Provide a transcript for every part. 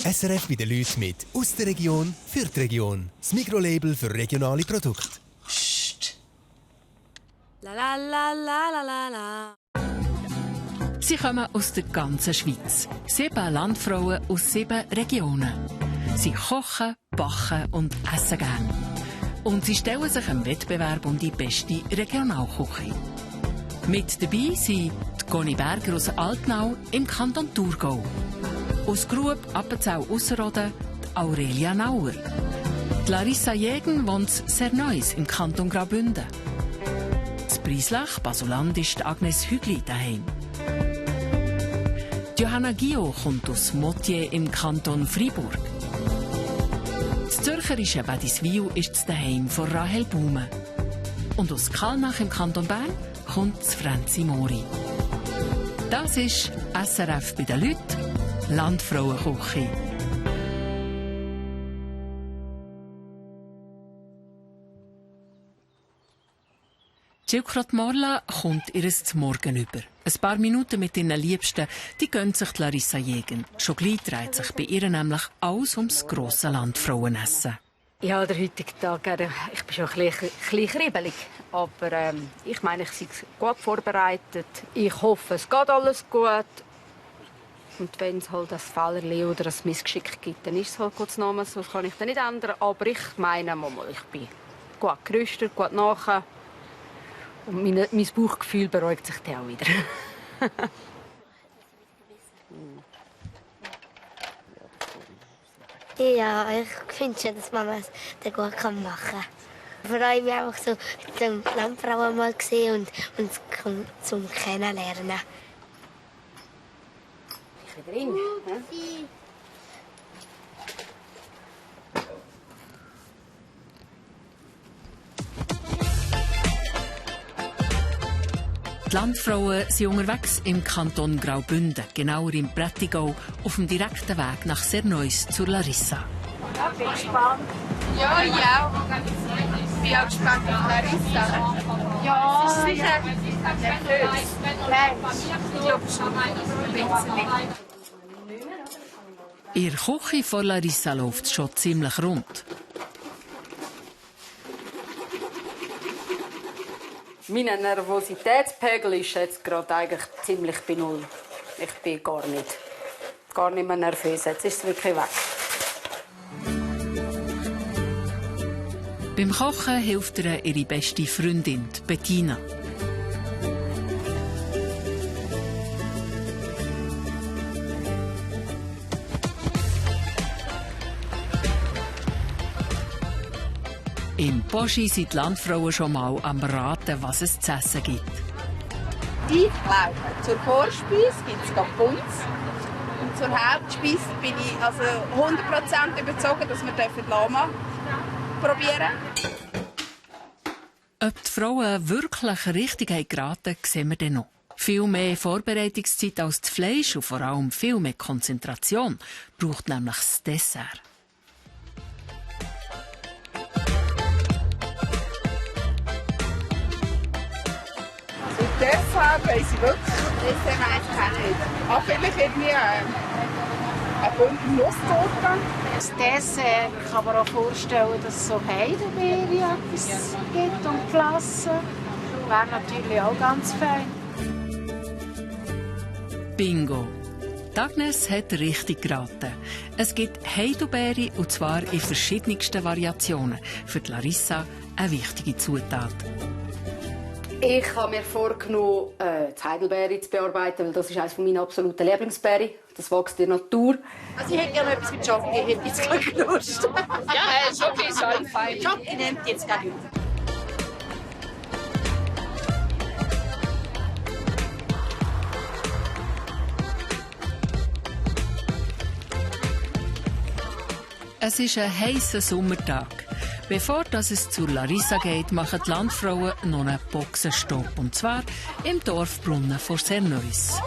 SRF bei den Leuten mit «Aus der Region für die Region». Das Mikrolabel für regionale Produkte. Psst. La la la la la la la. Sie kommen aus der ganzen Schweiz. 7 Landfrauen aus 7 Regionen. Sie kochen, backen und essen gern. Und sie stellen sich im Wettbewerb um die beste Regionalküche. Mit dabei sind die Conny Berger aus Altnau im Kanton Thurgau. Aus Grub, Appenzell, Ausserrhoden die Aurelia Nauer. Die Larissa Jägen wohnt sehr Neues im Kanton Graubünden. Das Preislach, Basuland, ist Agnes Hügli daheim. Johanna Gio kommt aus Motier im Kanton Freiburg. Das zürcherische Wädiswil ist das Daheim von Rahel Baume. Und aus Kallnach im Kanton Bern kommt das Franzi Mori. Das ist SRF bei den Leuten, Landfrauenküche. Gilkrot Morla kommt ihres Morgen über. Ein paar Minuten mit ihren Liebsten, die gönnt sich Larissa Jägen. Schon gleich dreht sich bei ihr nämlich alles ums grosse Landfrauenessen. Ja, der heutige Tag, ich bin schon ein bisschen kribbelig. Aber ich meine, ich bin gut vorbereitet. Ich hoffe, es geht alles gut. Und wenn es halt ein Fehlerli oder ein Missgeschick gibt, dann ist es halt Gottes Namen. Das kann ich dann nicht ändern. Aber ich meine, ich bin gut gerüstet, gut nachher. Und mein Bauchgefühl beruhigt sich dann auch wieder. Ja, ich finde schon, dass man es gut machen kann. Vor allem auch so zum Landfrauen mal gesehen und zum Kennenlernen. Ich bin drin. Die Landfrauen sind unterwegs im Kanton Graubünden, genauer im Prättigau, auf dem direkten Weg nach Serneus zur Larissa. Ja, bin gespannt. Ja, ich auch. Bin auch gespannt auf Larissa. Ja, ist sicher nervös. Nein, ich glaube schon ein bisschen. In der Küche von Larissa läuft es schon ziemlich rund. Mein Nervositätspegel ist jetzt gerade eigentlich ziemlich bei Null. Ich bin gar nicht mehr nervös. Jetzt ist es wirklich weg. Beim Kochen hilft ihr ihre beste Freundin, Bettina. Im Poschi sind die Landfrauen schon mal am Raten, was es zu essen gibt. Ich glaube, zur Vorspeise gibt es Bunz. Und zur Hauptspeise bin ich also 100% überzeugt, dass wir Lama probieren dürfen. Ob die Frauen wirklich richtig geraten haben, sehen wir dann noch. Viel mehr Vorbereitungszeit als das Fleisch und vor allem viel mehr Konzentration braucht nämlich das Dessert. Dessert weiss ich wirklich. Dessert weiss ich auch nicht. Aber vielleicht irgendwie eine bunte Nusstorte. Das Dessert kann man auch vorstellen, dass es so Heidelbeere etwas gibt und Glasse. Wäre natürlich auch ganz fein. Bingo! Agnes hat richtig geraten. Es gibt Heidelbeere, und zwar in verschiedensten Variationen. Für die Larissa eine wichtige Zutat. Ich habe mir vorgenommen, die Heidelbeere zu bearbeiten, weil das ist eines meiner absoluten Lieblingsbeeren. Das wächst in der Natur. Also ich hätte gerne etwas mit Jockey, ich hätte jetzt keine Lust. Ja, Jockey ist auch fein. Jockey nimmt jetzt gar nicht. Es ist ein heißer Sommertag. Bevor es zur Larissa geht, machen die Landfrauen noch einen Boxenstopp. Und zwar im Dorfbrunnen vor Serneus.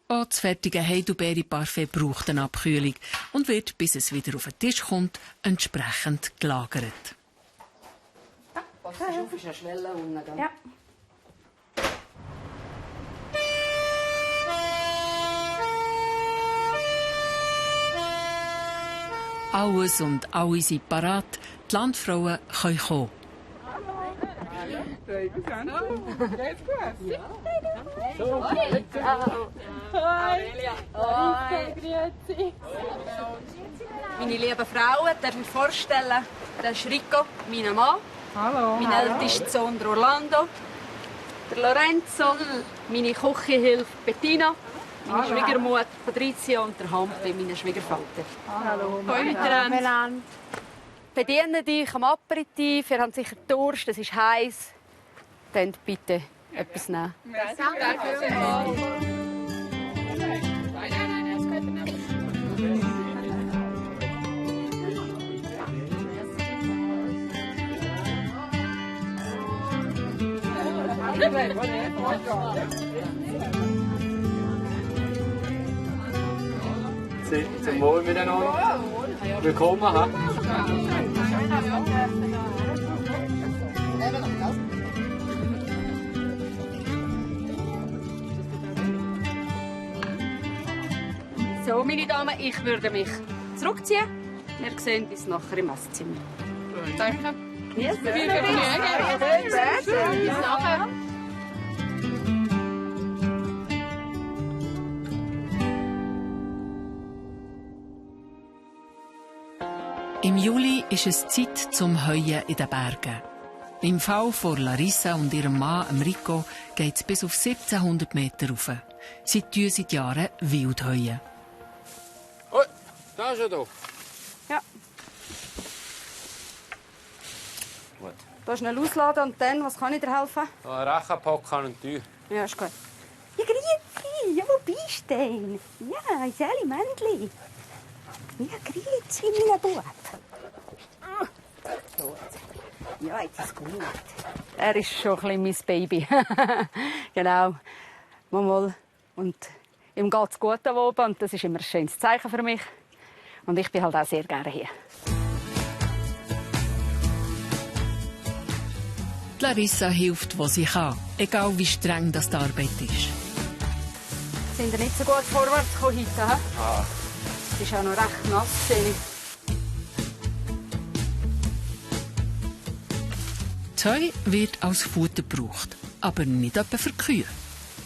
Auch das fertige Heidelbeere-Parfait braucht eine Abkühlung und wird, bis es wieder auf den Tisch kommt, entsprechend gelagert. Auf ist eine Schwelle unten, gell? Ja. Alles und alle sind parat. Die Landfrauen können kommen. Meine lieben Frauen, darf ich mir vorstellen, das ist Rico, mein Mann. Hallo. Mein ältester Sohn der Orlando. Der Lorenzo, meine Küchenhilfe Bettina, meine Schwiegermutter Patricia und der Hampe, mein Schwiegervater. Hallo. Hallo miteinander. Bedienen dich am Aperitif, ihr habt sicher Durst, es ist heiß. Dann bitte etwas nehmen. Zum Wohl miteinander. Willkommen. Ha? So, meine Damen, ich würde mich zurückziehen. Wir sehen uns nachher im Esszimmer. Danke. Yes, Im Juli ist es Zeit zum Heuen in den Bergen. Im Fall von Larissa und ihrem Mann Rico geht es bis auf 1700 Meter rauf. Sie tun seit Jahren wild heuen. Oh, da ist er doch. Ja. Gut. Da schnell ausladen und dann, was kann ich dir helfen? Ein Rechenpack an und Tür. Ja, ist gut. Ja, grüezi. Ja, wo bist du denn? Ja, Iseli Männli. Ja, grüezi, mein Bub. Ja, jetzt ist gut. Er ist schon ein bisschen mein Baby. Genau. Mal. Und ihm geht es gut da oben und das ist immer ein schönes Zeichen für mich. Und ich bin halt auch sehr gerne hier. Larissa hilft, wo sie kann, egal wie streng das die Arbeit ist. Sind ihr nicht so gut vorwärts gekommen heute? He? Ah. Es ist auch noch recht nass. Das Heu wird als Futter gebraucht, aber nicht etwa für die Kühe.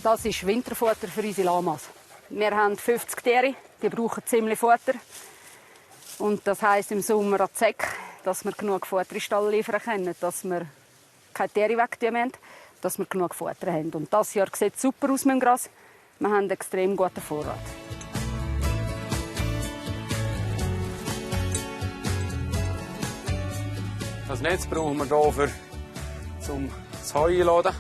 Das ist Winterfutter für unsere Lamas. Wir haben 50 Tiere, die brauchen ziemlich Futter. Und das heisst im Sommer an die Säcke, dass wir genug Futter in den Stall liefern können, dass wir keine Tiere wegtun müssen, dass wir genug Futter haben. Und dieses Jahr sieht es super aus mit dem Gras. Wir haben einen extrem guten Vorrat. Das Netz brauchen wir hier, um das Heu einzuladen.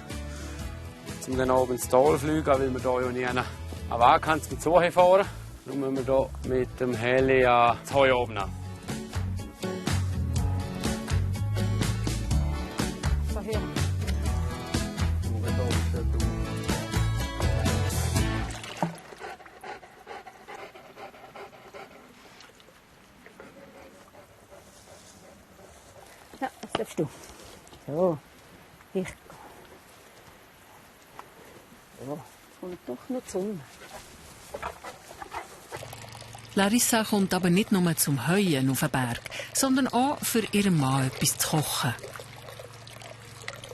Um dann oben ins Tal zu fliegen, weil wir hier ja nie einen Weg haben zum Zuhause fahren. Dann müssen wir hier mit dem Heli das Heu oben nehmen. So hier. Ja, das darfst du. So, ich gehe. So, jetzt kommt doch noch die Sonne. Larissa kommt aber nicht nur zum Heuen auf den Berg, sondern auch für ihren Mann etwas zu kochen.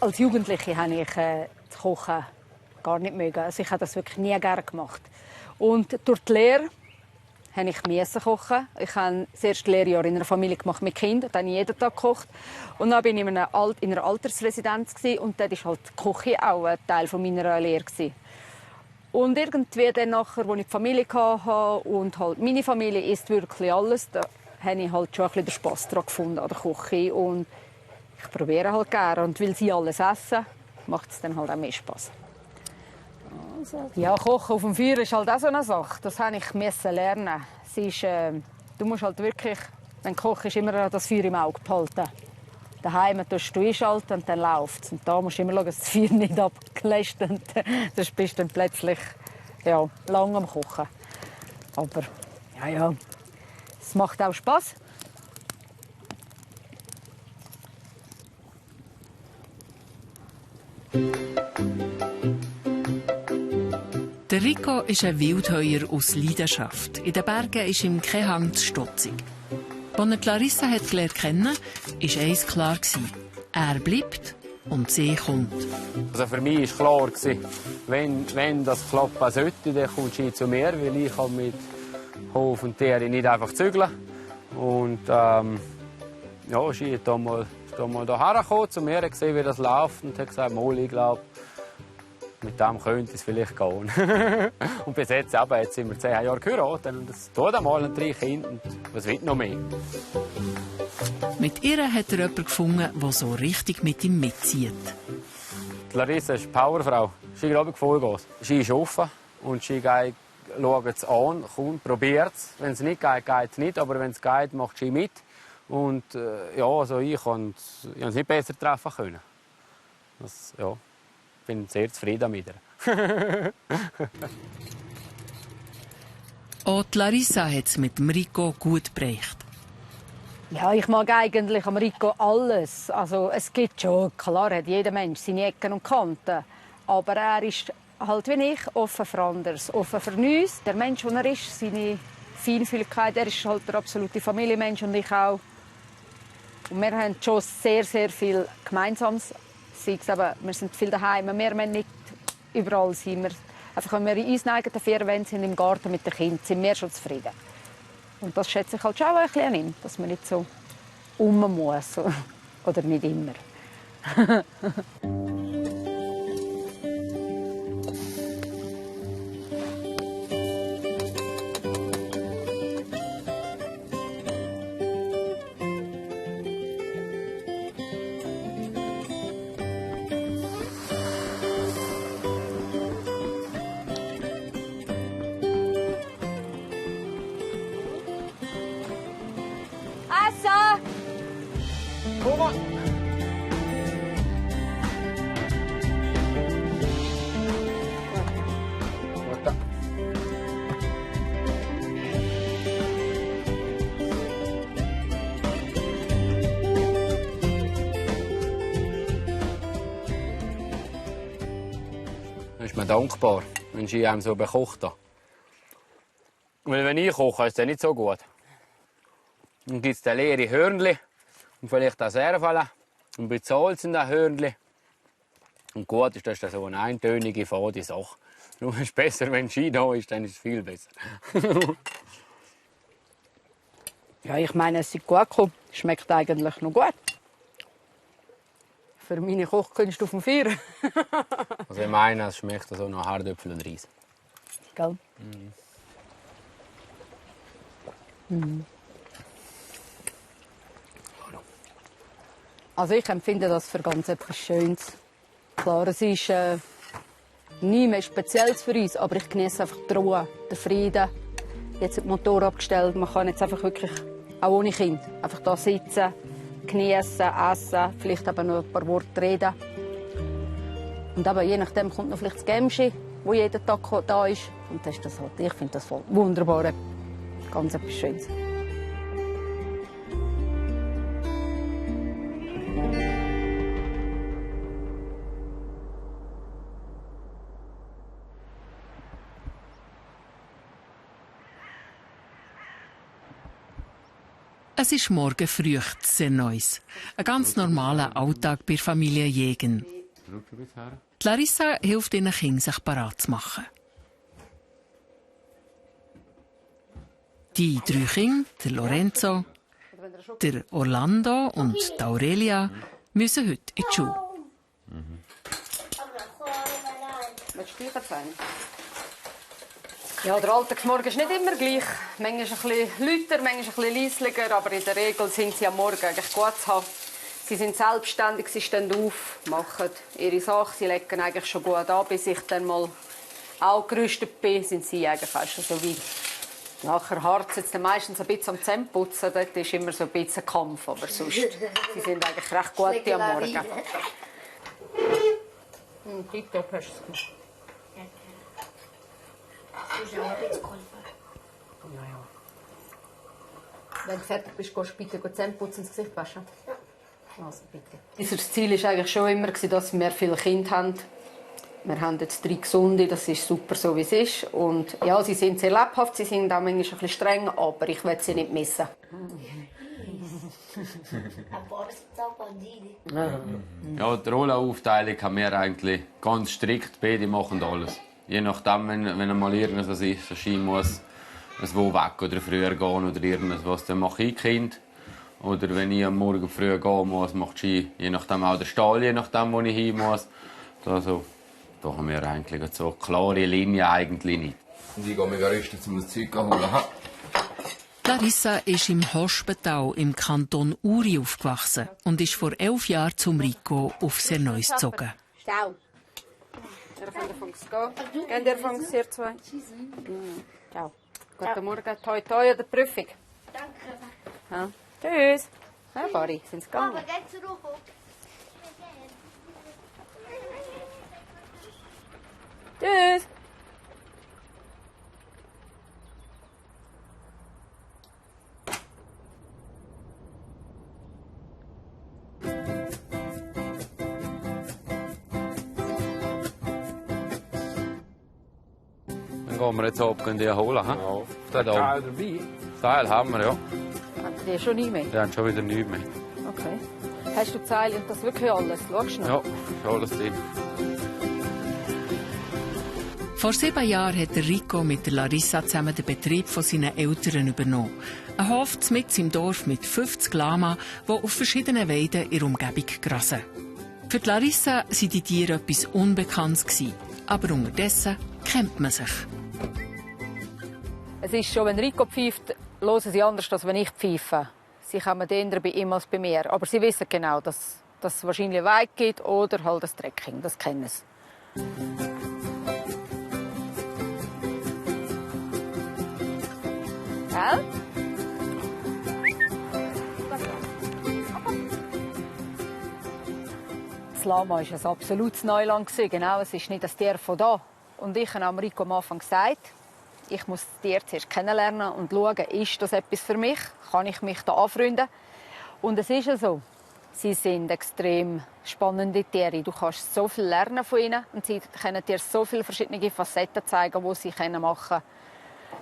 Als Jugendliche habe ich das Kochen gar nicht mögen. Also ich habe das wirklich nie gerne gemacht. Und durch die Lehre habe ich kochen. Ich habe das erste Lehrjahr in einer Familie gemacht mit Kindern. Dann habe ich jeden Tag gekocht. Und dann war ich in einer Altersresidenz und dort war halt die Küche auch ein Teil meiner Lehre. Und irgendwie dann nachher, als ich die Familie hatte und halt meine Familie isst wirklich alles, da habe ich halt schon ein bisschen den Spass daran gefunden an der Küche. Und ich probiere halt gerne. Und weil sie alles essen, macht es dann halt auch mehr Spass. Ja, Kochen auf dem Feuer ist halt auch so eine Sache. Das musste ich lernen. Es ist, du musst halt wirklich, wenn du kochst, immer das Feuer im Auge behalten. Daheim tust du einschalten und dann läuft es. Und da musst du immer schauen, dass das Feuer nicht abgelöscht wird. Sonst bist du dann plötzlich lang am Kochen. Aber ja, es macht auch Spass. Der Rico ist ein Wildheuer aus Leidenschaft. In den Bergen ist ihm kein Hang zu stotzig. Als er Larissa gelernt kennen, war eins klar: er bleibt und sie kommt. Also für mich war klar, wenn das klappen sollte, dann kommt sie zu mir, weil ich kann mit Hof und Tiere nicht einfach zügeln. Und ja, sie ist mal hierher gekommen, zu mir, gesehen, wie das läuft und hat gesagt, ich glaube, mit dem könnte es vielleicht gehen. Und bis jetzt, jetzt sind wir 10 Jahre geheiratet und es tut einmal 3 Kinder und was wird noch mehr. Mit ihr hat er jemanden gefunden, der so richtig mit ihm mitzieht. Larissa ist eine Powerfrau. Sie ist, glaube ich, Vollgas. Sie ist offen und sie schaut es an, kommt, probiert es. Wenn es nicht geht, geht es nicht. Aber wenn es geht, macht sie mit. Und ja, also ich konnte es nicht besser treffen können. Das, ja, ich bin sehr zufrieden mit ihr. Auch Larissa hat es mit dem Rico gut gebracht. Ja, ich mag eigentlich am Rico alles. Also, es gibt schon, klar hat jeder Mensch seine Ecken und Kanten. Aber er ist halt wie ich, offen für anderes, offen für Neues. Der Mensch, der er ist, seine Feinfühligkeit, er ist halt der absolute Familienmensch und ich auch. Und wir haben schon sehr, sehr viel Gemeinsames. Sei es eben, wir sind viel daheim, wir müssen nicht überall sein. Einfach, wenn wir in unseren eigenen 4 Wänden sind, im Garten mit den Kindern, sind wir schon zufrieden. Und das schätze ich halt schon ein bisschen an ihm, dass man nicht so muss. Oder nicht immer. Dann ist man dankbar, wenn sie einem so bekocht hat. Weil wenn ich koche, ist es nicht so gut. Dann gibt es leere Hörnchen und vielleicht auch Servale und ein bisschen Salz in den Hörnchen. Und gut ist das so eine eintönige, fade Sache. Nur ist es besser, wenn Ski da ist, dann ist es viel besser. Ja, ich meine, es ist gut gekommen. Schmeckt eigentlich noch gut. Für meine Kochkünste auf dem 4. Also ich meine, es schmeckt so nach Herdöpfel und Reis. Gell? Also ich empfinde das für ganz etwas Schönes. Klar, es ist nichts mehr Spezielles für uns, aber ich genieße einfach die Ruhe, den Frieden. Jetzt ist der Motor abgestellt, man kann jetzt einfach wirklich, auch ohne Kind, einfach da sitzen, genießen, essen, vielleicht aber noch ein paar Worte reden. Und aber je nachdem kommt noch vielleicht das Gemschi, das jeden Tag da ist. Und das ist das halt. Ich finde das voll wunderbar. Ganz etwas Schönes. Es ist morgen früh sehr Neues. Ein ganz normaler Alltag bei der Familie Jegen. Die Larissa hilft ihren Kindern, sich parat zu machen. Die 3 Kinder, der Lorenzo, der Orlando und die Aurelia, müssen heute in die Schule. Ja, der Alltagsmorgen ist nicht immer gleich. Manchmal ist es ein bisschen lauter, manchmal ein bisschen leislicher, aber in der Regel sind sie am Morgen eigentlich gut zu haben. Sie sind selbstständig, sie stehen auf, machen ihre Sachen, sie legen eigentlich schon gut an. Bis ich dann mal auch gerüstet bin, sind sie eigentlich auch schon so weit. Nachher harzen sie meistens ein bisschen am Zähneputzen, dort ist immer so ein bisschen Kampf, aber sonst, sie sind eigentlich recht gut am Morgen. Tipptopp hast du es gemacht. Das ist auch ein bisschen geholfen. Wenn du fertig bist, gehst du bitte Zähne putzen ins Gesicht waschen. Ja. Also bitte. Unser Ziel war eigentlich schon immer, dass wir viele Kinder haben. Wir haben jetzt 3 Gesunde, das ist super, so wie es ist. Und ja, sie sind sehr lebhaft, sie sind auch manchmal ein bisschen streng, aber ich will sie nicht missen. Ja, die Rollenaufteilung haben wir eigentlich ganz strikt. Beide machen alles. Je nachdem, wenn mal irgendwas ist, so Ski muss es wo weg oder früher gehen oder irgendwas, dann mache ich Kind. Oder wenn ich am Morgen früh gehen muss, macht Ski, je nachdem auch der Stall, je nachdem, wo ich hin muss. Also, da haben wir eigentlich so eine klare Linie eigentlich nicht. Und ich gehe mir rüsten, um das Zeug zu holen. Larissa ist im Hospetal im Kanton Uri aufgewachsen und ist vor 11 Jahren zum Rico auf sehr Neues gezogen. Ciao. Gehen ihr von sehr zwei? Ciao. Guten Morgen. Toi toi an der Prüfung. Danke. Ja. Tschüss. Ja, Barry, sind sie gegangen? Aber geht zurück. Tschüss. Dann gehen wir jetzt oben die holen. Ja, auf den Teil dabei. Das Teil haben wir, ja. Haben die schon nicht mehr? Die haben schon wieder nichts mehr. Okay. Hast du Zeil und das wirklich alles? Schaust du noch? Ja, ist alles drin. Vor 7 Jahren hat der Rico mit der Larissa zusammen den Betrieb von seinen Eltern übernommen. Ein Hof mitten im Dorf mit 50 Lama, die auf verschiedenen Weiden in der Umgebung grasen. Für die Larissa waren die Tiere etwas Unbekanntes, aber unterdessen kennt man sich. Es ist schon, wenn Rico pfeift, hören sie anders, als wenn ich pfeife. Sie kommen eher bei ihm als bei mir. Aber sie wissen genau, dass es wahrscheinlich weit geht oder halt das Trekking. Das kennen sie. Ja? Das Lama war ein absolutes Neuland. Genau, es ist nicht das Tier von da. Und ich habe Rico am Anfang gesagt, ich muss das Tier zuerst kennenlernen und schauen, ist das etwas für mich? Kann ich mich da anfreunden? Und es ist ja so. Sie sind extrem spannende Tiere. Du kannst so viel lernen von ihnen und sie können dir so viele verschiedene Facetten zeigen, die sie machen können.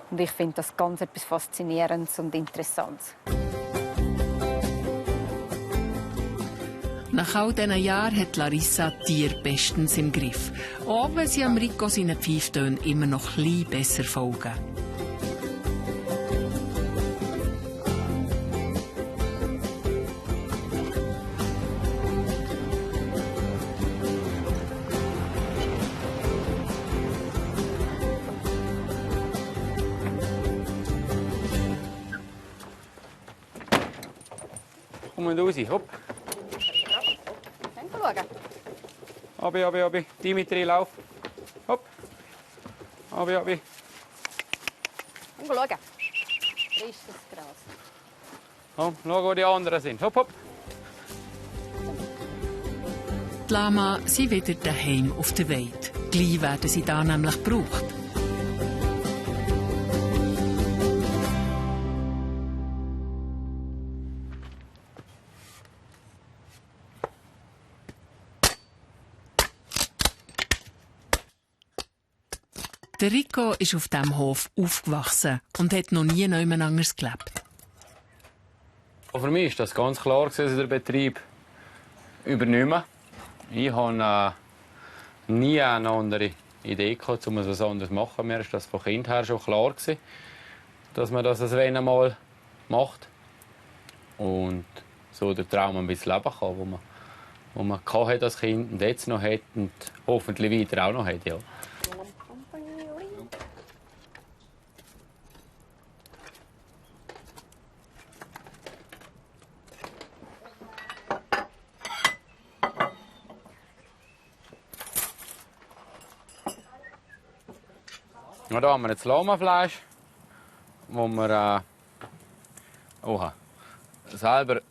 Und ich finde das ganz etwas Faszinierendes und Interessantes. Nach all diesen Jahren hat Larissa die Tiere bestens im Griff. Auch wenn sie am Rico seinen Pfeiftönen immer noch ein bisschen besser folgen. Komm raus, hopp. Abi, abi, abi. Dimitri, lauf. Hopp. Abi, abi. Komm, schauen. Frisches Gras. Komm, schau, wo die anderen sind. Hopp, hopp. Die Lama sind wieder daheim auf der Weide. Gleich werden sie da nämlich gebraucht. Der Rico ist auf diesem Hof aufgewachsen und hat noch nie jemand anders gelebt. Für mich war das ganz klar, den Betrieb übernehmen. Ich hatte nie eine andere Idee, um etwas anderes zu machen. Mir war das von Kind her schon klar, dass man das einmal macht. Und so den Traum ein bisschen leben kann, wo man als Kind und jetzt noch hat und hoffentlich weiter auch noch hat. Ja. Ja, da haben wir jetzt Lamafleisch, wo wir selber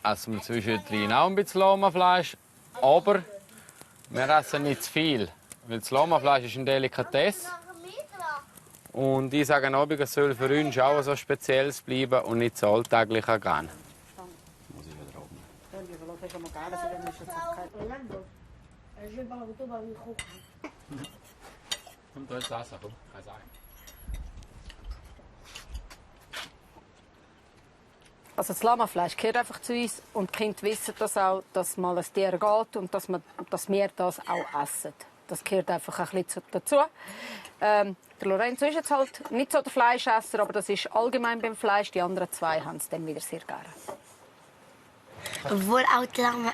essen wir zwischendrin auch ein bisschen Lamafleisch, aber wir essen nicht zu viel, weil das Lamafleisch ist eine Delikatesse. Und ich sage abends, es soll für uns auch so Spezielles bleiben und nicht so alltäglich gehen. ist schon mal geil, also dann ist jetzt okay. Und da ist das auch, kann sein. Also das Lamafleisch gehört einfach zu uns und die Kinder wissen das auch, dass mal ein Tier geht und dass wir das auch essen. Das gehört einfach ein bisschen dazu. Der Lorenzo ist jetzt halt nicht so der Fleischesser, aber das ist allgemein beim Fleisch. Die anderen zwei haben es dann wieder sehr gerne. Obwohl auch die Lamm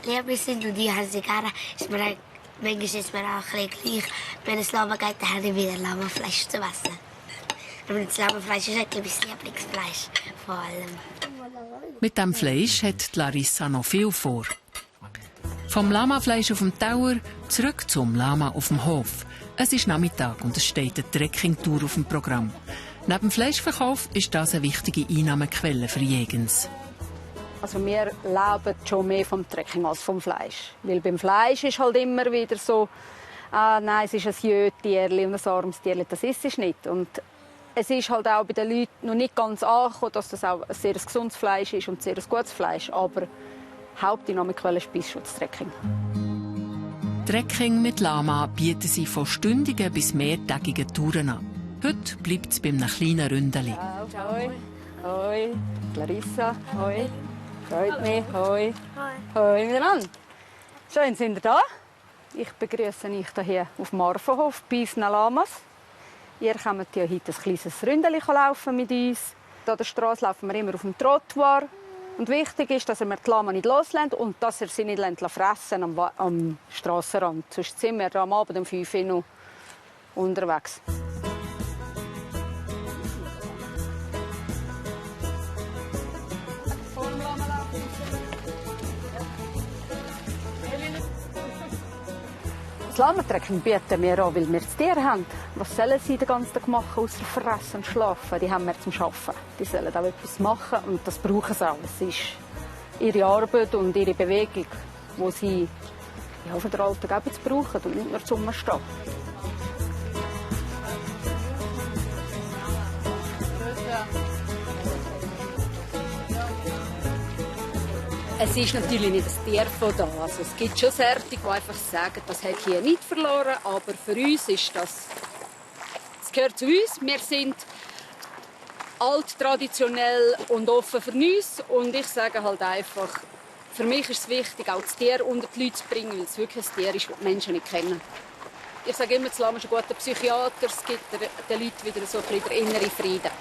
lieber sind und die haben sie gerne, ist mir manchmal ist mir auch ein bisschen gleich. Wenn es Lamm geht, dann habe ich wieder Lammfleisch zu essen. Aber das Lammfleisch ist halt mein Lieblingsfleisch vor allem. Mit dem Fleisch hat Larissa noch viel vor. Vom Lamafleisch auf dem Tauer zurück zum Lama auf dem Hof. Es ist Nachmittag und es steht eine Trekkingtour auf dem Programm. Neben dem Fleischverkauf ist das eine wichtige Einnahmequelle für Jägens. Also wir leben schon mehr vom Trekking als vom Fleisch. Weil beim Fleisch ist halt immer wieder so, nein, es ist ein Jötierli und ein armes Tierli, das ist es nicht. Und es ist halt auch bei den Leuten noch nicht ganz angekommen, dass das auch ein sehr gesundes Fleisch ist und sehr gutes Fleisch. Aber Haupteinnahmequelle ist Bissschutztrekking. Trekking mit Lama bieten sie von stündigen bis mehrtägigen Touren an. Heute bleibt es bei einem kleinen Ründeli. Hoi. Hoi. Larissa. Hoi. Freut mich. Hoi. Hoi miteinander. Schön, sind ihr da? Ich begrüße euch hier auf dem Arvenhof bei unseren Lamas. Ihr könnt ja heute ein kleines Ründeli laufen mit uns. Hier an der Straße laufen wir immer auf dem Trottoir. Und wichtig ist, dass ihr die Lama nicht loslässt und dass ihr sie nicht fressen am Strassenrand. Sonst sind wir am Abend um 5 Uhr noch unterwegs. Das Lamatrecken bieten wir an, weil wir das Tier haben. Was sollen sie den ganzen Tag machen, außer fressen und schlafen? Die haben wir zum Arbeiten. Die sollen auch etwas machen und das brauchen sie auch. Es ist ihre Arbeit und ihre Bewegung, die sie für den Alltag auch jetzt brauchen und nicht nur zum Rumstehen. Es ist natürlich nicht das Tier von da. Also es gibt schon Särte, die einfach sagen, das hat hier nicht verloren. Aber für uns ist das gehört zu uns. Wir sind alt, traditionell und offen für uns. Und ich sage halt einfach, für mich ist es wichtig, auch das Tier unter die Leute zu bringen, weil es wirklich ein Tier ist, das die Menschen nicht kennen. Ich sage immer, das Lamm ist ein guter Psychiater. Es gibt den Leuten wieder so ein bisschen den inneren Frieden.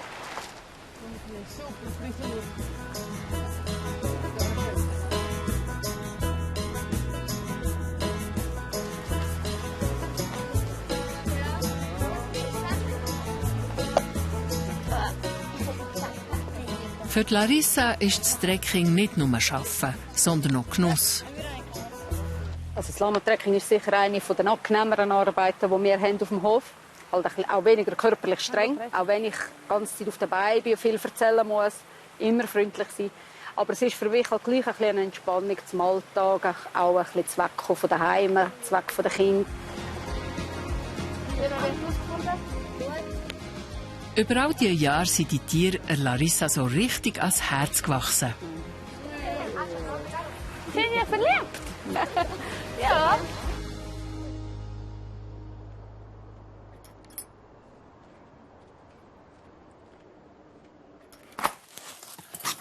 Für Larissa ist das Trekking nicht nur Arbeiten, sondern auch Genuss. Also das Lamatrekking ist sicher eine der angenehmeren Arbeiten, die wir haben auf dem Hof. Halt auch weniger körperlich streng, auch wenn ich die ganze Zeit auf den Beinen bin und viel erzählen muss, immer freundlich sein. Aber es ist für mich halt gleich eine Entspannung zum Alltag, auch ein bisschen zu wegkommen von den Heimen, zu weg von den Kindern. Über all diese Jahre sind die Tiere Larissa so richtig ans Herz gewachsen. Sind ihr verliebt? Ja.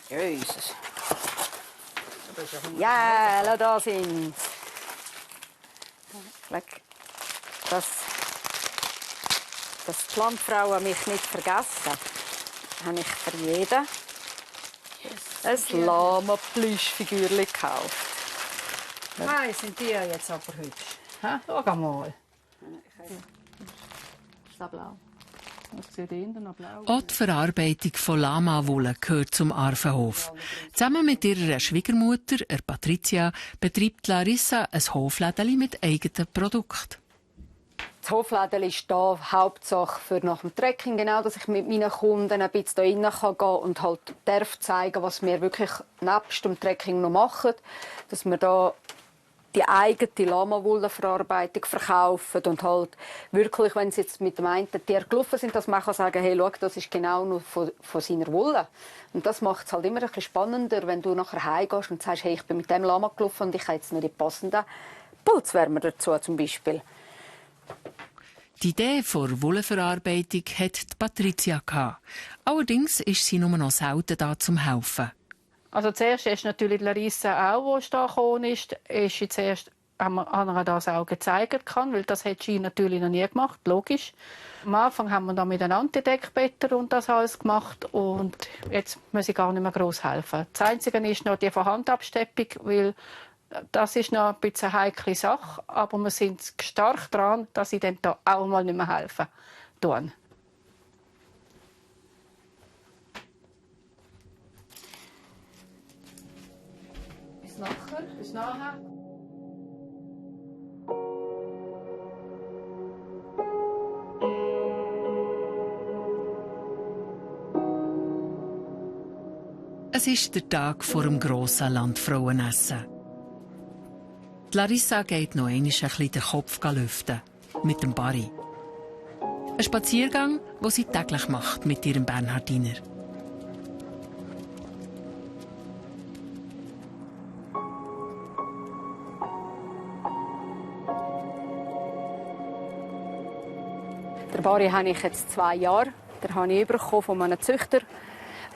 Jesus. Ja, da sind sie. Dass die Landfrauen mich nicht vergessen, habe ich für jeden ein Lama-Plüschfigürchen gekauft. Nein, sind die jetzt aber hübsch. Schau mal. Ist das blau? Das sieht innen noch blau. Auch die Verarbeitung von Lama-Wolle gehört zum Arvenhof. Zusammen mit ihrer Schwiegermutter, Patricia, betreibt Larissa ein Hoflädeli mit eigenen Produkten. Das Hoflädel ist da Hauptsache für nach dem Trekking, genau, dass ich mit meinen Kunden ein bisschen da rein gehen kann und halt darf zeigen, was wir wirklich nebst dem Trekking noch machen, dass wir da die eigene Lama-Wollenverarbeitung verkaufen und halt wirklich, wenn sie jetzt mit dem einen Tier gelaufen sind, dass man kann sagen, hey, schau, das ist genau nur von seiner Wolle. Und das macht es halt immer ein bisschen spannender, wenn du nachher heimgehst und sagst, hey, ich bin mit dem Lama gelaufen und ich habe jetzt noch die passenden Pulswärmer dazu zum Beispiel. Die Idee der Wollenverarbeitung hat Patricia gehabt. Allerdings ist sie nur noch selten da zum Helfen. Also zuerst ist natürlich Larissa auch, die da gekommen ist jetzt erst haben wir das auch gezeigt kann, weil das hat sie natürlich noch nie gemacht, logisch. Am Anfang haben wir dann mit einem Antideckbetter und das alles gemacht und jetzt muss ich gar nicht mehr gross helfen. Das Einzige ist noch die Vorhandabsteppung, weil das ist noch ein bisschen eine heikle Sache, aber wir sind stark daran, dass ich dann da auch mal nicht mehr helfen kann. Bis nachher, bis nachher. Es ist der Tag vor dem grossen Landfrauenessen. Larissa geht noch einmal ein bisschen den Kopf lüften. Mit dem Barry. Ein Spaziergang, den sie täglich macht mit ihrem Bernhardiner. Den Barry habe ich jetzt 2 Jahre. Den habe ich bekommen von einem Züchter.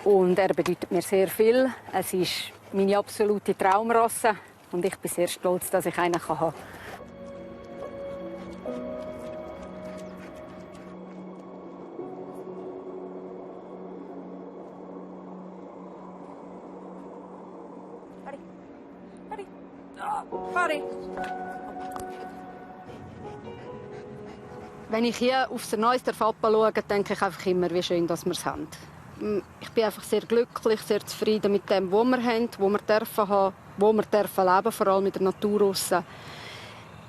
Und er bedeutet mir sehr viel. Es ist meine absolute Traumrasse. Und ich bin sehr stolz, dass ich einen haben kann. Wenn ich hier auf das neueste Fappa schaue, denke ich einfach immer, wie schön, dass wir es haben. Ich bin einfach sehr glücklich, sehr zufrieden mit dem, was wir haben, was wir dürfen haben, wo wir dürfen leben, vor allem mit der Natur draussen.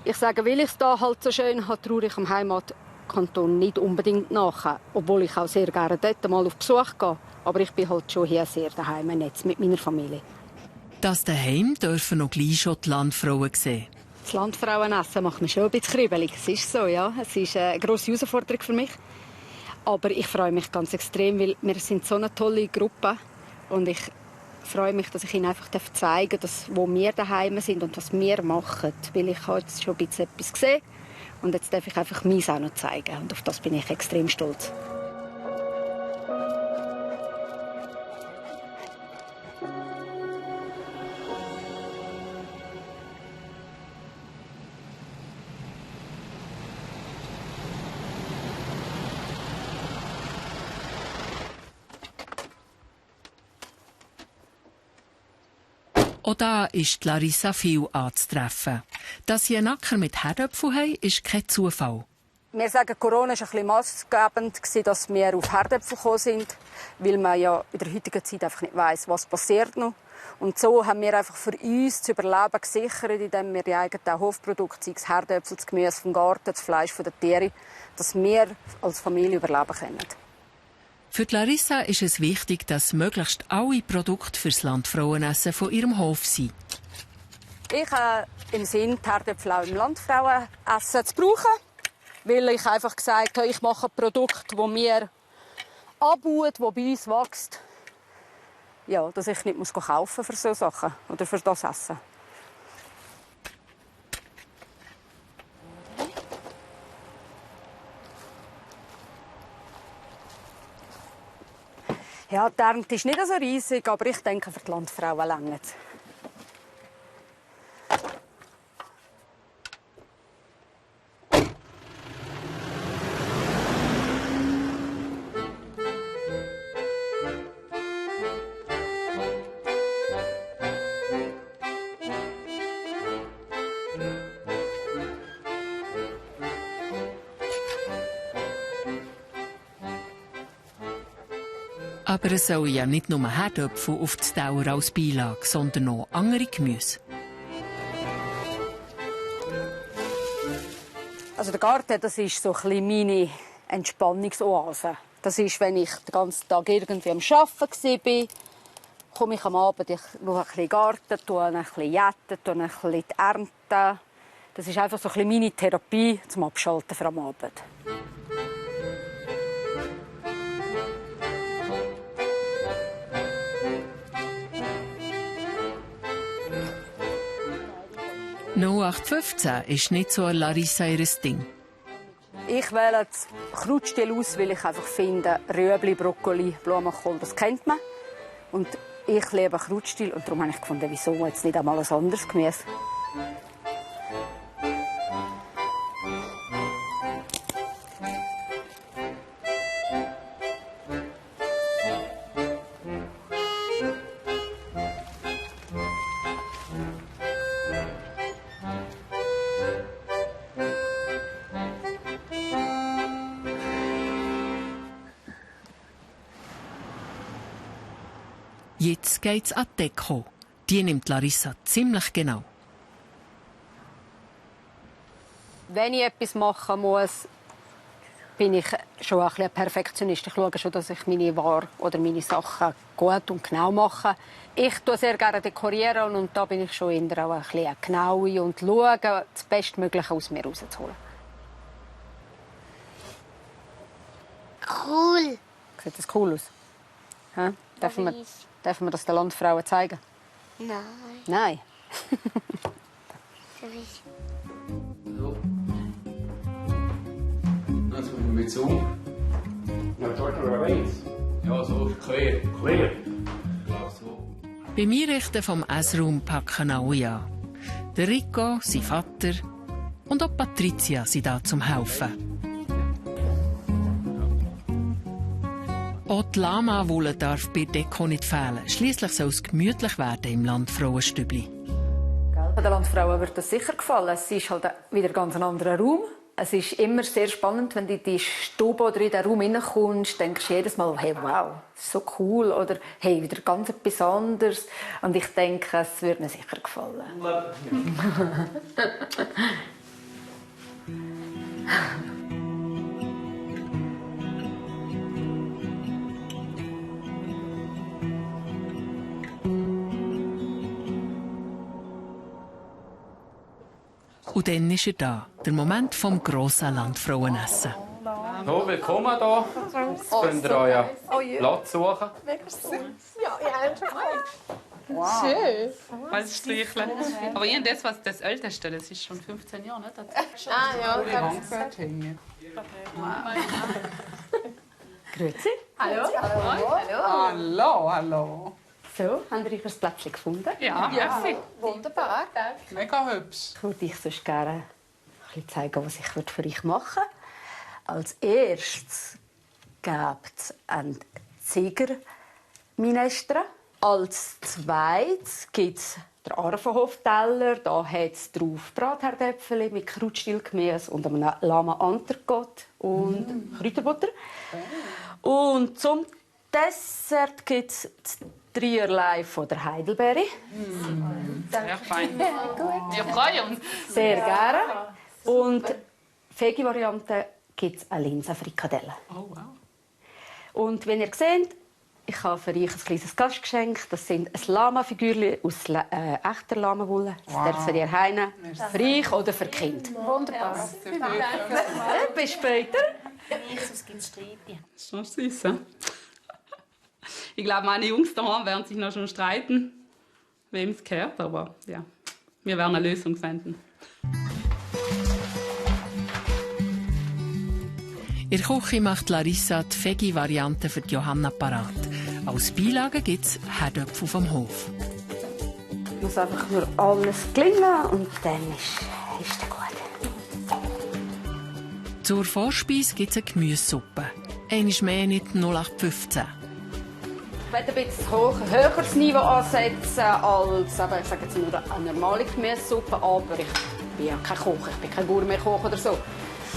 Ich sage, weil ich es hier halt so schön habe, traue ich am Heimatkanton nicht unbedingt nach, obwohl ich auch sehr gerne dort mal auf Besuch gehe. Aber ich bin halt schon hier sehr daheim jetzt mit meiner Familie. Das daheim dürfen noch gleich schon die Landfrauen sehen. Das Landfrauenessen macht mich schon ein bisschen kribbelig. Es ist so, ja. Es ist eine grosse Herausforderung für mich. Aber ich freue mich ganz extrem, weil wir sind so eine tolle Gruppe. Und ich freue mich, dass ich Ihnen einfach zeigen darf, wo wir daheim sind und was wir machen. Weil ich habe jetzt schon ein bisschen etwas gesehen. Und jetzt darf ich einfach meins auch noch zeigen. Und auf das bin ich extrem stolz. Auch da ist Larissa viel anzutreffen. Dass sie einen Acker mit Herdöpfeln haben, ist kein Zufall. Wir sagen, Corona war ein bisschen maßgebend, dass wir auf Herdöpfel gekommen sind, weil man ja in der heutigen Zeit einfach nicht weiss, was passiert noch. Und so haben wir einfach für uns das Überleben gesichert, indem wir die eigenen Hofprodukte, sei es Herdöpfel, das Gemüse vom Garten, das Fleisch der Tiere, dass wir als Familie überleben können. Für Larissa ist es wichtig, dass möglichst alle Produkte fürs Landfrauenessen von ihrem Hof sind. Ich habe im Sinn, die Herdöpfel auch im Landfrauenessen zu brauchen, weil ich einfach gesagt habe, ich mache ein Produkt, das mir anbaut, das bei uns wächst. Ja, dass ich nicht kaufen muss für solche Sachen oder für das Essen. Ja, die Ernte ist nicht so riesig, aber ich denke, für die Landfrauen reicht es. Aber es sollen ja nicht nur Herdöpfel auf die Dauer als Beilage, sondern auch andere Gemüse. Also der Garten, das ist so ein bisschen meine Entspannungsoase. Das ist, wenn ich den ganzen Tag irgendwie am Arbeiten war, komme ich am Abend, ich schaue ein bisschen Garten, tue ein bisschen jäten, tue ein bisschen die Ernte. Das ist einfach so ein bisschen meine Therapie zum Abschalten für am Abend. No 0815 ist nicht so Larissa ihr Ding. Ich wähle das Krautstil aus, weil ich einfach finde, Rüebli, Brokkoli, Blumenkohl, das kennt man. Und ich liebe Krautstil und darum habe ich gefunden, wieso jetzt nicht einmal ein anderes Gemüse. Jetzt geht's an die Deko. Die nimmt Larissa ziemlich genau. Wenn ich etwas machen muss, bin ich schon ein bisschen Perfektionist. Ich schaue schon, dass ich meine Ware oder meine Sachen gut und genau mache. Ich tue sehr gerne dekorieren und da bin ich schon eher auch ein bisschen genau und schaue, das Bestmögliche aus mir rauszuholen. Cool. Sieht das cool aus? Ja? Dürfen wir das den Landfrauen zeigen? Nein. Nein. So. Jetzt kommen wir mit Zoom. Ja, dort oder rechts? Ja, so quer. Quer? Ja, so. Beim Einrichten vom Essraum packen alle an. Der Rico, sein Vater und auch Patricia sind da zum Helfen. Auch die Lama-Wolle darf bei Deko nicht fehlen. Schliesslich soll es gemütlich werden im Landfrauenstübli. Den Landfrauen wird das sicher gefallen. Es ist halt wieder ein ganz anderer Raum. Es ist immer sehr spannend, wenn du in die Stube oder in den Raum hineinkommst, denkst du jedes Mal, hey, wow, das ist so cool. Oder hey, wieder ganz etwas anderes. Und ich denke, es wird mir sicher gefallen. Und dann ist er da, der Moment vom grossen Landfrauenessen. So, willkommen hier. Jetzt könnt ihr euren Platz suchen. Wow. Schön. Was streicheln. Aber ich das, was das Älteste, das ist schon 15 Jahre, nicht? Ja, Grüezi. Hallo. Hallo. So, habt ihr euch ein Plätzchen gefunden? Ja, merci. Wunderbar. Mega hübsch. Ich würde euch sonst gerne ein bisschen zeigen, was ich für euch machen würde. Als erstes gibt es einen Zigerminestra. Als zweites gibt es den Arvenhof-Teller. Da hat es drauf Bratherdäpfel mit Krautstilgemüse und einem Lama-Entrecote und Kräuterbutter. Und zum Dessert gibt es Dreierlei von der Heidelbeere. Sehr fein. Wir freuen uns. Sehr gerne. Und Veggie-Variante gibt es eine Linsenfrikadelle. Oh, wow. Und wenn ihr seht, ich habe für euch ein kleines Gastgeschenk. Das sind ein Lama-Figürchen aus echter Lama-Wolle. Das dürfen ihr heim. Für euch oder für die Kinder. Wunderbar. Bis später. Sonst gibt es Streit. Das ist schon süß. Ich glaube, meine Jungs daheim werden sich noch schon streiten, wem es gehört. Aber ja, wir werden eine Lösung finden. In der Küche macht Larissa die Veggie-Variante für Johanna parat. Als Beilage gibt es Herdöpfel vom Hof. Es muss einfach nur alles gelingen und dann ist es gut. Zur Vorspeise gibt es eine Gemüsesuppe. Einmal mehr nicht 0815. Ich werde ein bisschen höheres Niveau ansetzen als ich sage jetzt nur eine normale Gemüsesuppe. Aber ich bin ja kein Koch, ich bin kein Gourmet-Koch oder so.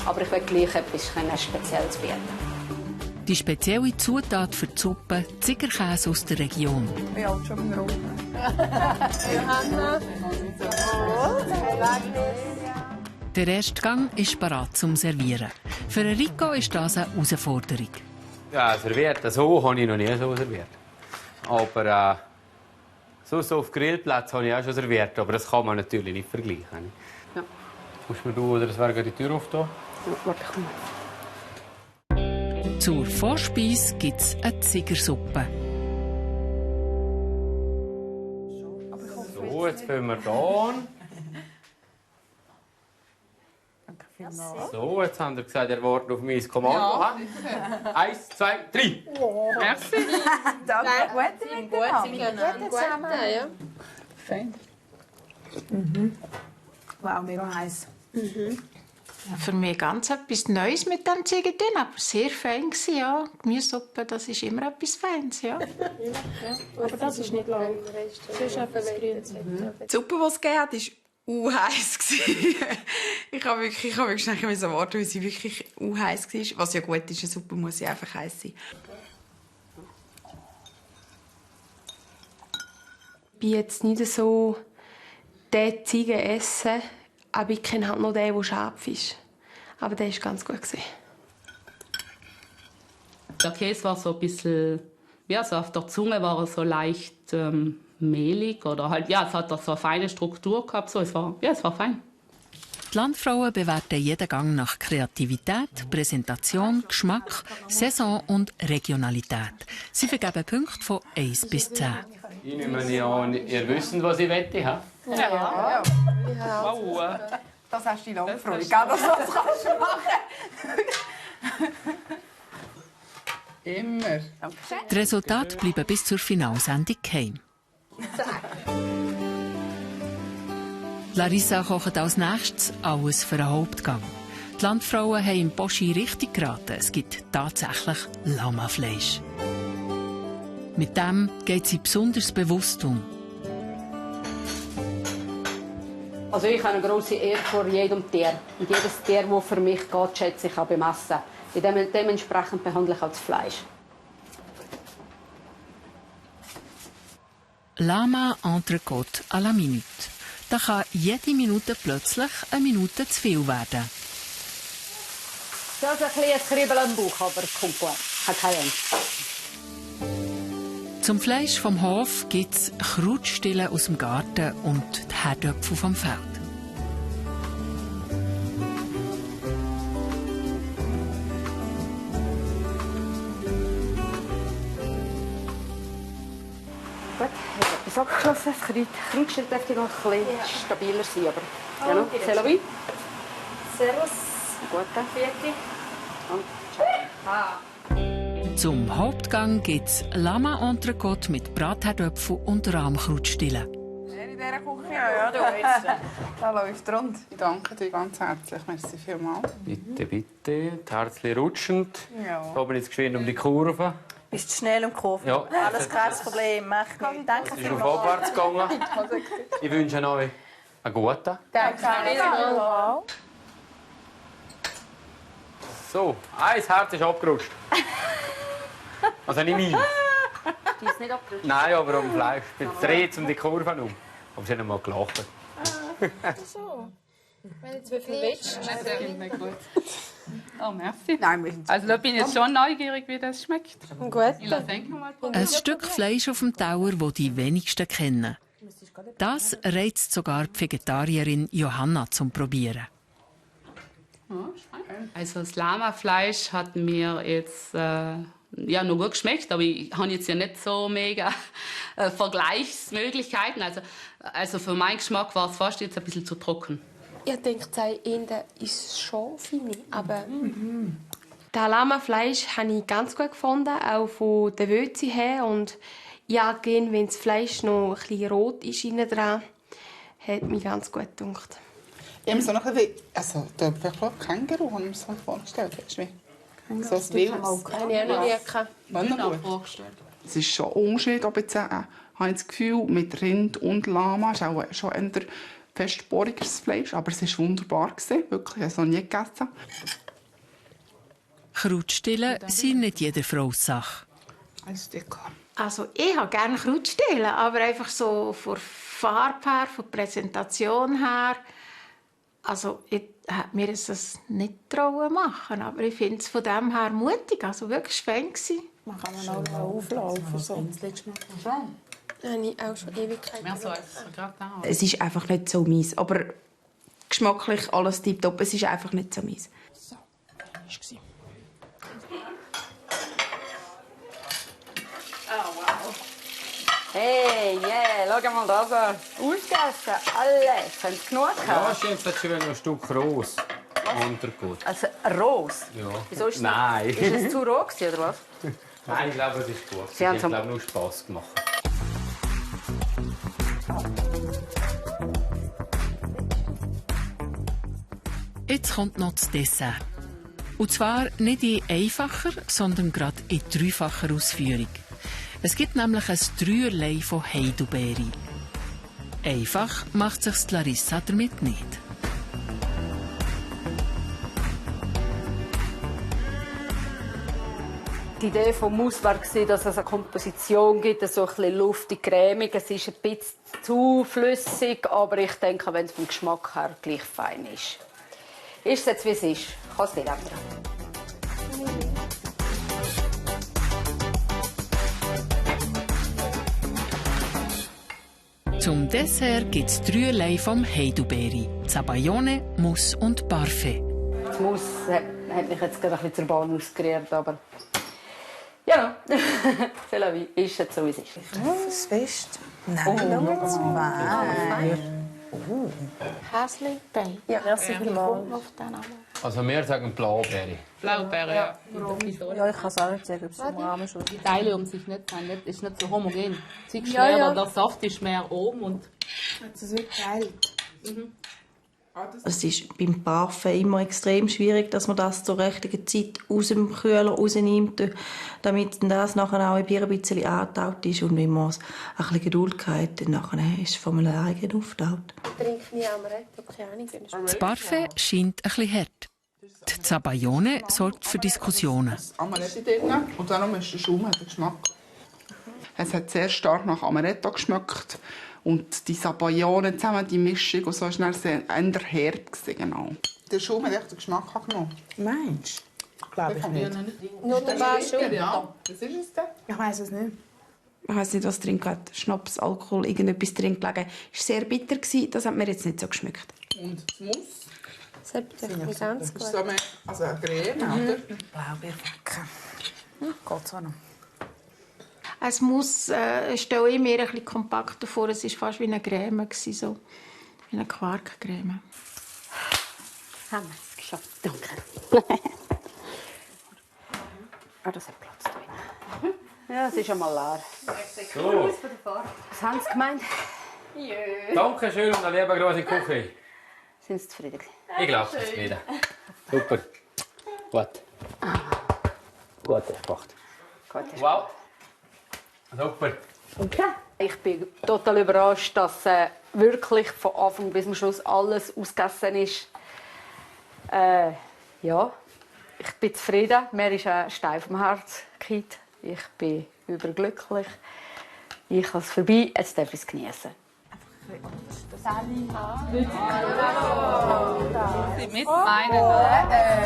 Aber ich will gleich etwas Spezielles bieten. Die spezielle Zutat für die Suppe, Zigerkäse aus der Region. Ich bin auch schon im Raum. Johanna. Der erste Gang ist bereit zum Servieren. Für Rico ist das eine Herausforderung. Ja, serviert. So habe ich noch nie so serviert. Aber Sonst auf Grillplatz habe ich auch schon serviert, aber das kann man natürlich nicht vergleichen. Ja. Musst du oder das wäre die Tür auf da? Ja, warte, komm. Zur Vorspeise gibt es eine Zigersuppe. So, jetzt fangen wir hier an. So, jetzt haben wir gesagt, ihr wartet auf mein Kommando. Ja. 1, 2, 3. Merci. Danke. Gute miteinander. Gute, ja. Fein. Wow, mega heiß. Für mich ganz etwas Neues mit dem Ziegentin, aber sehr fein gewesen, ja. Gemüsesuppe, das ist immer etwas Feines, ja. Aber das ist nicht lang. Das ist etwas Grünes. Die Suppe, die es gegeben hat, war heiß. Ich habe wirklich nicht warten, weil sie wirklich heiß war. Was ja gut ist, eine Suppe muss ja einfach heiß sein. Ich bin jetzt nicht so der Ziegen essen, aber ich kenne halt noch den, der scharf ist. Aber der war ganz gut. Der Käse war so ein bisschen, ja, so auf der Zunge war er so leicht mehlig oder halt, ja, es hat so eine feine Struktur gehabt, so, es war fein. Die Landfrauen bewerten jeden Gang nach Kreativität, Präsentation, Geschmack, Saison und Regionalität. Sie vergeben Punkte von 1 bis 10. Ich nehme an, ihr wisst, was ich wette, ha? Ja. Wow. Das hast du die lange Freude, gell? Das kannst du machen. Immer. Die Resultate bleiben bis zur Finalsendung geheim. Larissa kocht als nächstes alles für einen Hauptgang. Die Landfrauen haben im Boschi richtig geraten. Es gibt tatsächlich Lamafleisch. Mit dem geht sie besonders bewusst um. Also ich habe eine grosse Ehre vor jedem Tier. Und jedes Tier, das für mich geht, schätze ich auch bemessen. Dementsprechend behandle ich als Fleisch. Lama Entrecôte à la Minute. Da kann jede Minute plötzlich eine Minute zu viel werden. Das ist ein Kribbeln im Bauch, aber es kommt gut. Hat keine Angst. Zum Fleisch vom Hof gibt es Krautstille aus dem Garten und die Herdöpfel vom Feld. Gut, ich habe etwas abgeschlossen. Das Krautstille dürfte noch ein bisschen stabiler sein. Aber ja, no. C'est la vie. Servus. Gute. Vierte. Und ciao. Zum Hauptgang gibt es Lama Entrecôte mit Bratherdöpfel und Rahmkrautstille. In dieser Küche? Ja, du weißt. Da läuft rund. Ich danke dir ganz herzlich. Merci vielmals. Bitte, bitte. Die Herzchen rutschend. Ja. Da bin ich jetzt geschwind um die Kurve. Bist du schnell um die Kurve? Ja. Alles kein Problem. Mach nicht. Danke Es ist auf abwärts gegangen. Ich wünsche euch einen guten. Danke. So, ein Herz ist abgerutscht. Also nicht meins. Die ist nicht abgerutscht? Nein, aber am Fleisch. Ich drehe um die Kurve herum. Aber sie haben mal gelacht. So. Wenn du zu viel willst. Nicht gut. Oh, merci. Nein, also da bin ich jetzt schon neugierig, wie das schmeckt. Gut. Ich lasse mal Ein Stück Fleisch auf dem Teller, das die wenigsten kennen. Das reizt sogar die Vegetarierin Johanna zum Probieren. Also das Lamafleisch hat mir jetzt ja, noch gut geschmeckt, aber ich habe jetzt ja nicht so mega Vergleichsmöglichkeiten. Also für meinen Geschmack war es fast jetzt ein bisschen zu trocken. Ich denke, das Ende ist schon fein, aber das Lamafleisch habe ich ganz gut gefunden, auch von der Würze her. Und ja, wenn das Fleisch noch ein bisschen rot ist innen dran, hat mich ganz gut gedacht. Ich habe mir so noch ein bisschen, also da habe ich keinen Geruch, habe ich mir so vorgestellt. Weißt du, so ein Wildes. Habe ich auch noch nie vorgestellt. Es ist schon ein Unterschied, ob jetzt, habe ich das Gefühl, mit Rind und Lama ist auch schon ein festbohriges Fleisch, aber es war wunderbar, wirklich, ich habe es noch nie gegessen. Krautstille sind nicht jeder Frau Sache. Also ich habe gerne Krautstille, aber einfach so von Farbe her, von Präsentation her. Also ich hätte mir das nicht trauen machen, aber ich finde es von dem her mutig, also wirklich fein gewesen. Man kann auch noch auflaufen. So. Habe ich auch schon Ewigkeiten. Es ist einfach nicht so mies. Aber geschmacklich alles tipptopp. Es ist einfach nicht so mies. So, war. Oh, wow. Hey, yeah, schau mal das an. Aufgegessen, alles. Haben Sie genug gehabt? Ja, stimmt, jetzt schon ein Stück Ros. Untergut. Also Ros? Ja. Wieso ist Nein. Ist es zu roh gewesen, oder was? Nein, ich glaube, es ist gut. Sie haben es hat glaube nur Spass gemacht. Jetzt kommt noch das Dessert. Und zwar nicht in einfacher, sondern gerade in dreifacher Ausführung. Es gibt nämlich ein Dreierlei von Heidelbeere. Einfach macht sich Larissa damit nicht. Die Idee des Mousse war, dass es eine Komposition gibt, so ein bisschen luftig, cremig. Es ist ein bisschen zu flüssig, aber ich denke, wenn es vom Geschmack her gleich fein ist. Ist es jetzt, wie es ist? Ich kann es nicht ändern. Zum Dessert gibt es Dreierlei vom Heidelbeere: Zabaglione, Mousse und Parfait. Die Mousse hat mich jetzt gerade ein bisschen zur Bahn ausgerührt, aber ja, c'est la vie. Ist jetzt so, wie es ist. Das Fest. Nein, Häsli-Bein. Ja, merci vielmals. Also wir sagen Blaubeere. Blaubeere, ja. Ja, ich kann es auch nicht sagen, ob es im Rahmen schon Die Teile um sich nicht sein, ist nicht so homogen. Sie ist Ja, schwer, ja. der Saft ist mehr oben und... Das ist wirklich geil. Es ist beim Parfait immer extrem schwierig, dass man das zur richtigen Zeit aus dem Kühler rausnimmt, damit das nachher auch ein bisschen angetaut ist. Und wenn man ein bisschen Geduld hat, dann nachher ist es von einem eigenen aufgetaut. Trinke nie Amaretto, keine Ahnung. Das Parfait scheint ein bisschen hart. Die Zabaglione sorgt für Diskussionen. Amaretto drin und dann ist der Schaum hat den Geschmack. Es hat sehr stark nach Amaretto geschmeckt. Und die Zabaglione zusammen, die Mischung, und so war dann sehr eher herb. Genau. Der Schaum hat echt den Geschmack angenommen. Meinst du? Glaube ich nicht. Nur der Barschaum. Ja, was ist es denn? Ich weiss es nicht. Ich weiss nicht, was drin hat. Schnaps, Alkohol, irgendetwas drin gelegen. Es war sehr bitter. Das hat mir jetzt nicht so geschmeckt. Und das Mousse? Das hat mich ganz gut. Das ist so mehr, also eine Creme, oder? Blaubeerflecken. Geht so noch. Es muss stelle ich mir ein bisschen kompakter vor. Es war fast wie eine Creme, so wie eine Quarkcreme. Haben wir es geschafft. Danke. Das hat Platz drin. Ja, es ist einmal leer. So. Was haben Sie gemeint? Danke schön und eine liebe große Küche. Sind Sie zufrieden? Ich glaube, es ist wieder. Super. Gut. Gut gemacht. Wow. Super. Okay. Ich bin total überrascht, dass wirklich von Anfang bis zum Schluss alles ausgegessen ist. Ja, ich bin zufrieden. Mir ist steif am Herz gekippt. Ich bin überglücklich. Ich habe es vorbei, jetzt darf ich es genießen. Mit meinen.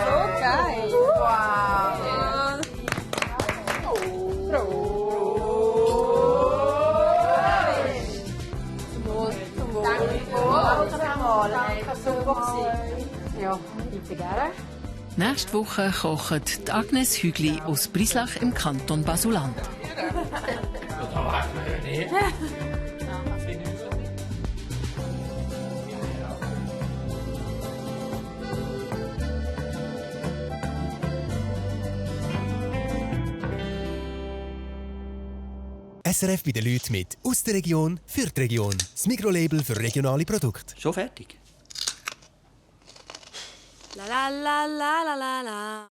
So geil! Wow! Ja, bitte gerne. Nächste Woche kocht die Agnes Hügli aus Brislach im Kanton Basel-Land. Da weiß man ja nicht. SRF bei den Leuten mit «Aus der Region, für die Region». Das Mikrolabel für regionale Produkte. Schon fertig? La la la la la la la.